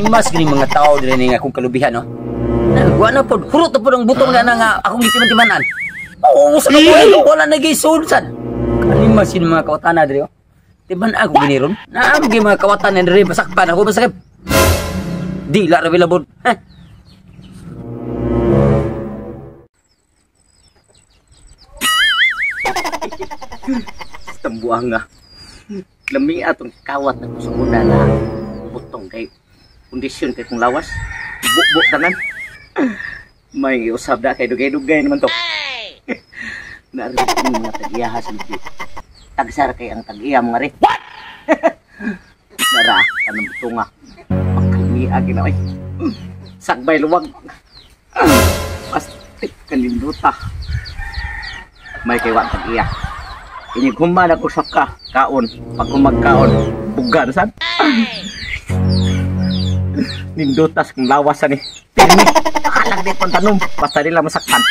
Animas gini mga tao diri nga akong kalubihan, no. Wa na pod, hurot na pod ang butong na nga akong gitiman-timanan. Oo, sa kabuhi ko wala na gisulsan. Animas yun mga kawatana diri, oh. Timan ako gini ron. Naam gyud mga kawatan diri pasakpan ako masakit. Dila ra bilabod. Ha. Tambuang nga. Lami atong kawat na sa una na butong kay kondisyon kay kung lawas. Bukbuk tanan. May usab da kay dugay-dugay naman to. Naroon mga tag-iya sa lubi. Tagsar kay ang tag-iya mga re. What? Nara, anong butunga. Pagkalmia ginawa. Sagbay luwag. Pastik kalinduta. May kay wa tag-iya. Inig human ako saka kaon. Pag kumagkaon, buga na sad. Nindutas kung lawasan ni. Pirmi, akalang di pang tanom. Basta nila masaktan.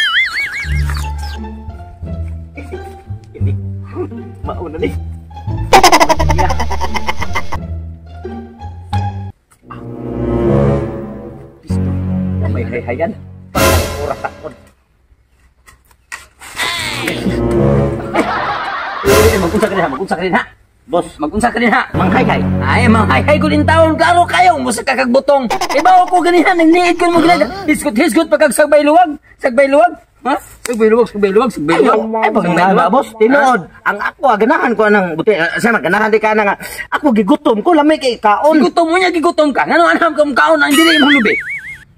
Ini, mauna ni. Pisto, may hay-hayan. Pagkakura takon. Magunsa ka din ha, magunsa ka din ha. Boss, magunsa ka din ha. Manghay-hay. Ay, manghay-hay ko din taon. Klaro kayo, musa ka kagbutong. Ibaw ko ganihan, nagniid ko mo ginag. Hisgot-hisgot pagkag sagbay luwag. Sagbay luwag. Ha? Sagbay luwag, sagbay luwag, sagbay luwag. Ay, pag nga, boss, tinuod. Ang ako, ganahan ko anang buti. Sama, ganahan di ka na nga. Ako, gigutom ko, lamay kay kaon. Gigutom mo niya, gigutom ka. Ngano, anam ka mong kaon, ang dili imong lubi.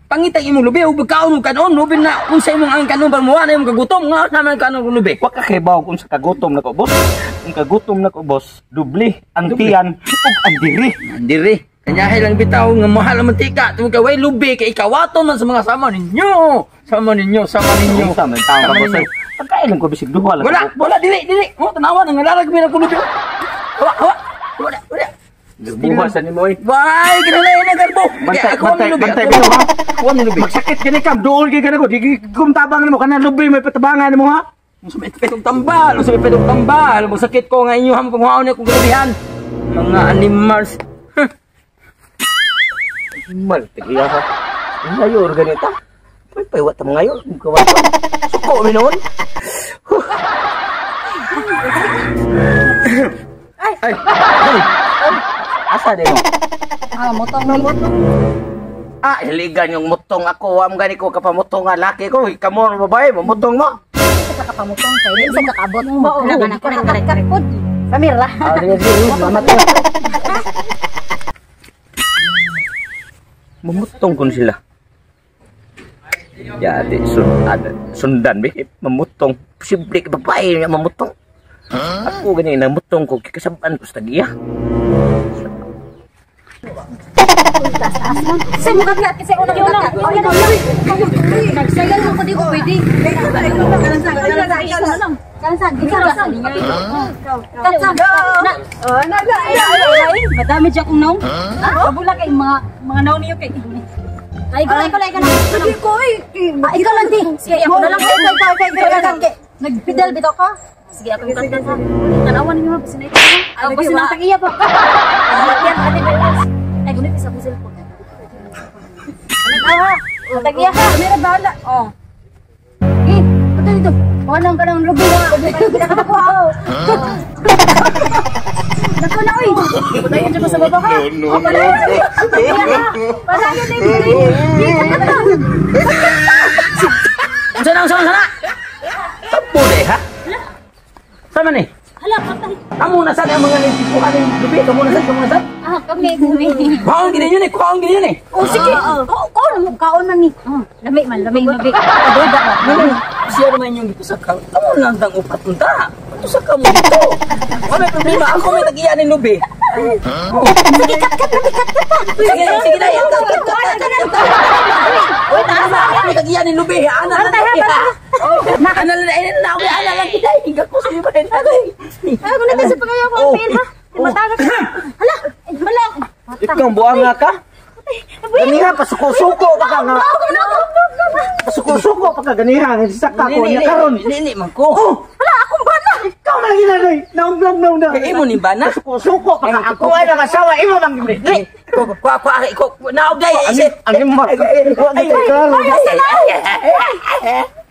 Pangitag imong lubi, ug kaon og kanon, lubi na unsa imong ang kanon para muha na imong kagutom, nga naman kanon og lubi. Wa ka kay baw kung sa kagutom nako, boss. Kung kagutom nako, boss, dubli ang tiyan ug ang diri. Ang diri. Kanyahay lang bitaw nga mahal ang mantika. Tungod kay way lubi kay ikawaton man sa mga sama ninyo. Sama ninyo, sama ninyo. Unsa man taon ka, boss? Pagkain lang ko bisig duha lang. Wala, wala dili, dili. Mo tanawa nang ngalarag mi na lubi. Hawa, hawa. Wala, wala. Buha sa nimo oy. Way, kinahanglan na garbo. Bantay, bantay, bantay bitaw ha. Kuha mi lubi. Magsakit gani kam, duol gyud ka nako. Di kum tabang nimo kana lubi may patabangan nimo ha. Unsa may petong tambal, unsa may petong tambal. Masakit ko nga inyo ham panguhaon akong galubihan. Mga animals. Animal tigiya ha. Ngayon ganita. Pay pay wa ta ngayon kawato. Suko mi noon. Ay. Ay. Asa din mo? Ah, motong, motong. Ah, hiligan yung motong ako. Am gani ko kapamotong nga laki ko. Kamo babae, mamotong mo. Sa kapamotong kay di sa kakabot. Wala na ko rin. Samir lah. Ah, sige, sige, salamat. Mamutong kun sila. Jadi sundan bi mamutong. Posible ka babae nga mamutong. Ako gani namutong ko kikasaban ko sa tagiya. Sa mukha ka kasi unang mukha. Nagsagal mo ko di ko pwede. Madami dyan akong naong. Kabula kay mga naong niyo kay. Ay, ikaw lang, ikaw lang. Ikaw lang di. Sige, ako na lang. Nagpidal bitaw ka. Sige, ako yung kanta ha. Tanawan ninyo ha, basin na ito. Basin ang tag-iya pa. Ay, gunit isa akong cellphone. Ano ha? Tag-iya ha. Kamera bahala. Oh. Eh, ito dito. Walang ka ng lubi na. Pinakatapo ha. Naku na, oy. Patayin dyan ko sa baba ha. No, no, no. Tag-iya ha. Palayo na yung Unsa na, unsa na, unsa na? Tapo de ha? Sama ni? Hala, patay. Kamu na sad ang mga nitipuhan ng lubi? Kamu na sad, kamu na sad? Ah, kami, kami. Kaon gini yun eh, kaon gini yun eh. Oh, sige. Oh, kaon, kaon man ni. Lami man, lami, lami. Adoda ka. Siya naman yung dito sa kaon. Kamu lang tang upat unta. Ito sa kamu dito. Wala problema, ako may tag-iya ng lubi. Sige, kat, kat, kat, kat, kat. Sige, sige na. Kat, kat, kat, kat, kat, kat. Uy, taas na. Ako may tag-iya ng lubi. Ana lang kita. Ana lang, ana lang, ana lang kita. Higa ko sa iba. Ay, kung natin sa pagkayaw ko ang pin, ha? Matagal ka. Hala, wala. Ikaw, buang nga ka? Ganiha, pasuko-suko pa ka nga. Pasuko-suko pa ka ganiha. Saka ko niya karon. Nini, man ko. Hala, akong bana. Ikaw man ginanay. Naong-naong na. Kaya imo ni bana. Pasuko-suko pa ka. Ako ay nang asawa. Imo bang gini. Ko ko ko ko naog dai. Animal. Ay, Wa gid klaro. Ay, ay, ay.